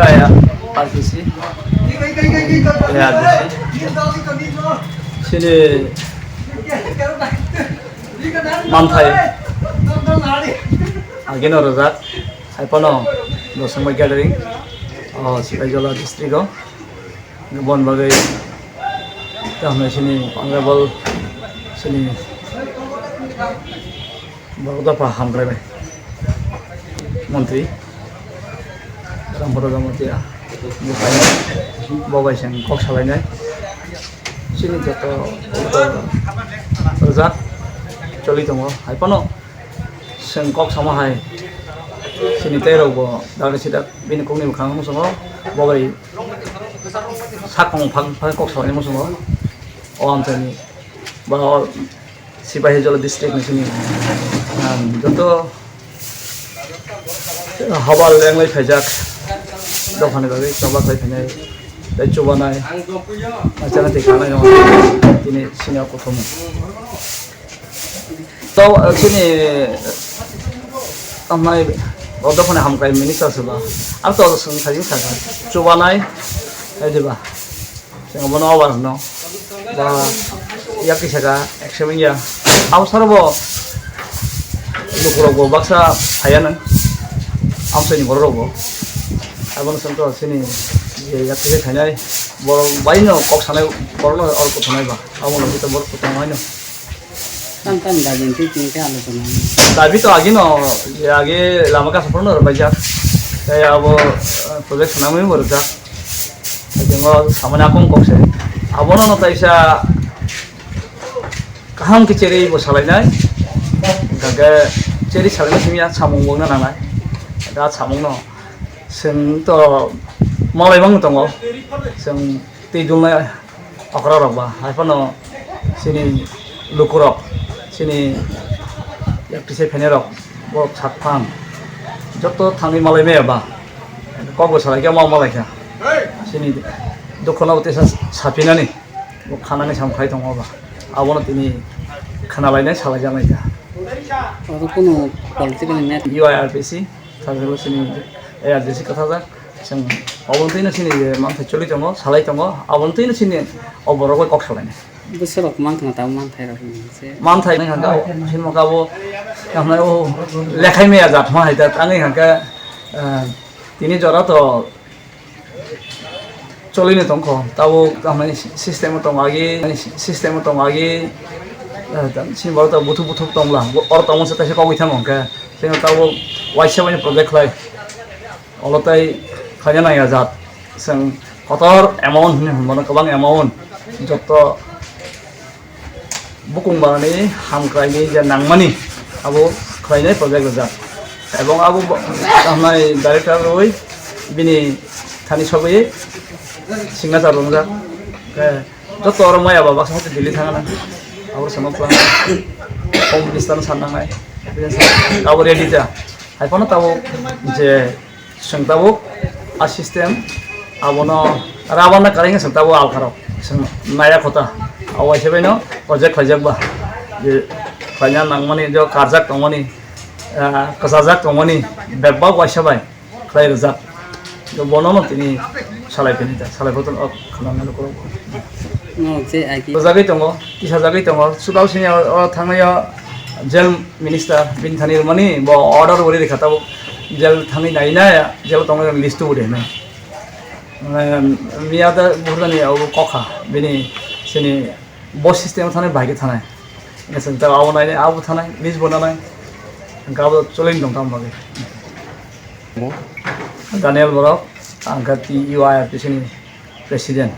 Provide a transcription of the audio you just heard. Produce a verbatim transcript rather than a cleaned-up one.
R T C, A R T C, chini manthai ageno rwjak, hai phano bo swngbai gathering o Sipaijola district o. Bon bagwi tamo sini honorable sini borok dopha hamkrai bai montri Rampada Jamatia bo bai seng kok salainai sini joto rwjak choli tongo hai phano. Chwng kok sama hai, chini tei rok bo dagri sida bini kokni mwkhang muchungo, bo bai sakong phang phang kok samani muchungo. O amchaini ba o Sipahijola district ni sini, um, joto haba lenglai phaijak dophani bagwi choba khai phainai tei chubanai machana tei khanai no tini sini o kuthumung. To, eh, chini, eh, tamnai, o dophani hamkrai minister se ba. Ang to swng thajin sakha. Chubanai, eh, diba. Chwng bono obar no. Ba, ya kisa ka, action ya. Abo sar bo, lukurok bo baksa phaya nang. Amsai ni borok bo. Abo no swng to chini, je ya kisa khainai, borok bai no kok sanai, borok no or kok sanai ba. Abo no kita borok kok sanai no. Tam tam dabi twi twi khe alochona. Dabi to agi no, agi lama kaisa phano rwbaijak. Tei abo, eh, project swnamwi bo rwjak. Tei jwngo samani akong kok se. Abono no taisa kaham khe cherwi bo salainai. Hwnkhe cherwi salainai simi ya samung bo wngna nangnai. Da samung no chwng to malai bang tongo. Chwng twi dulnai. Okra rok ba, hai phano chini lukurok, chini yakti se phainai rok, borok sak phang, joto thangwi malai maya ba, kok bo salai khe ma malai kha, chini dukhono bo teisa sapinani, bo khanani sam khai tongo ba, abono tini khana lainai salai jaknai kha. Oro kuno political net. U I R P C, sajagwi chini A R D C kwthajak. Chwng obono twi no chini je manthai choli tongo, salai tongo, obono twi no chini o borok bai kok salainai. Bwswk rok mang thangma tabuk manthai rok hinwi se. Manthai nai hwnka, hinwi hwnka bo, tamo o lekhai maya jat ma hai ta, tangwi hwnka, eh, tini jora to choli no tongkho, tabuk tamo system o tongo agi, system o tongo agi, eh, chini borok to buthuk buthuk tongla, oro tongmani se kaisa kok bai thangma hwnka, chini tabuk waisa bai project khlai. Olo tei khlaina nangya jat. Chwng kotor amount hinwi hwnmano, kwbang amount. Joto bukung barani hamkraini je nangmani abo khlainai project rijak. Ebong abo bo-, hamnai director rwi bini thani sogwi signature wngjak. Eh, joto oro maya ba baksa hati Delhi thangna. Abo samo plan. Home Minister no san nangnai. Abo ready ja. Hai phano tabuk je Chwng tabuk a system abono rubber no kwrwi wngkha chwng tabuk alkha rok chwng naiya kho ta. O waisa bai no project khlaijak ba je khlaina nangmani je karjak tongmani, ah, kwchajak tongmani bebak waisa bai khlai rwjak. Bono no tini salai phini ta, salai photo no khna nang koro. No, je agi. Rwjagwi tongo, kisa jagwi tongo, chwla sini o, o thangnaio jail Minister bini thani rwmani bo order bo rikha tabuk jail thangwi naina jail tongnai list bo rihna. Miya da buhrani abo kokha bini sini bo system thanai bai khe thanai. Neseng ta abo nainai abo thanai list bo nanai. Hwnkhe abo choli tong tamo bagwi. Daniel Borok, ang kha T U I R P C ni president.